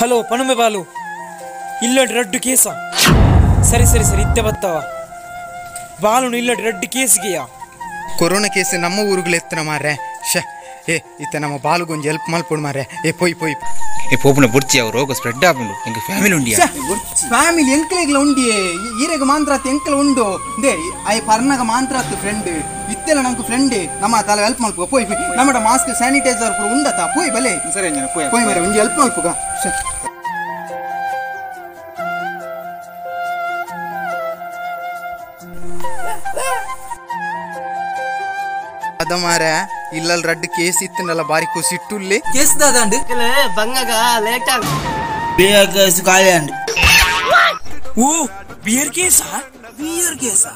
Hello ಪಣುಮೆ Balu ಇಲ್ಲಡ್ ರಡ್ಡು ಕೇಸ ಸರಿ ಸರಿ ಸರಿ ಇತ್ತೆ ಬತ್ತವ ಬಾಲುನು ಇಲ್ಲಡ್ ರಡ್ಡು ಕೇಸ್ಗೆಯಾ ಕೊರೋನಾ ಕೇಸ್ ನಮ್ಮ ಊರುಗಳು ಎತ್ತನ ಮಾರ್ರೆ ಶ ಏ ಇತ್ತ ನಮ್ಮ ಬಾಲುಗೊಂಜಿ ಹೆಲ್ಪ್ ಮಲ್ಪೊಡು ಮಾರ್ರೆ ಏ ಪೋಯ್ ಪೋಯ್ ಏ ಪೋಪುನ ಬುಡ್ಚಿ ಅವು ರೋಗ ಸ್ಪ್ರೆಡ್ ಆಪುಂಡು ಎಂಕ್ ಫ್ಯಾಮಿಲಿ ಉಂಡಿಯಾ ಫ್ಯಾಮಿಲಿ ಎಂಕ್ಲೆಗ್ಲ ಉಂಡಿಯೇ ಈರೆಗ್ ಮಾಂತ್ರಾತ್ ಎಂಕ್ಲ ಉಂಡು they ಆಯ್ ಪರ್ನಗ ಮಾಂತ್ರಾತ್ ಫ್ರೆಂಡ್ ಇತ್ತೆಲ್ಲ ನಂಗೆ ಫ್ರೆಂಡ್ ನಮ್ಮ ತಲೆ ಹೆಲ್ಪ್ ಮಲ್ಪುಗ ಪೋಯ್ ಪೋಯ್ ನಮ್ಮಡ ಮಾಸ್ಕ್ ಸ್ಯಾನಿಟೈಸರ್ ಪೂರ ಉಂಡತ ಪೋಯ್ ಬಲೆ ಸರಿ ಅಂಜನ ಪೋಯ್ ಪೋಯ್ ಮಾರ್ರೆ ಒಂಜಿ ಹೆಲ್ಪ್ ಮಲ್ಪುಗ ಶ. ಅದ ಮಾರ್ರೆ ಇಲ್ಲಲ್ ರಡ್ಡು ಕೇಸ್ ಇತ್ತನಲ್ಲ ಬಾರಿ ಕುಸಿಟ್ಟುಲ್ಲಿ ಕೇಸ್ ದಾದಾಂಡ್ ಬಂಗಾಗ ಲೇಟ್ ಆಗ ಬಿಯರ್ ಕೇಸ್ ಖಾಲಿ ಅಂಡ್ ಓ ಬಿಯರ್ ಕೇಸಾ ಬಿಯರ್ ಕೇಸಾ?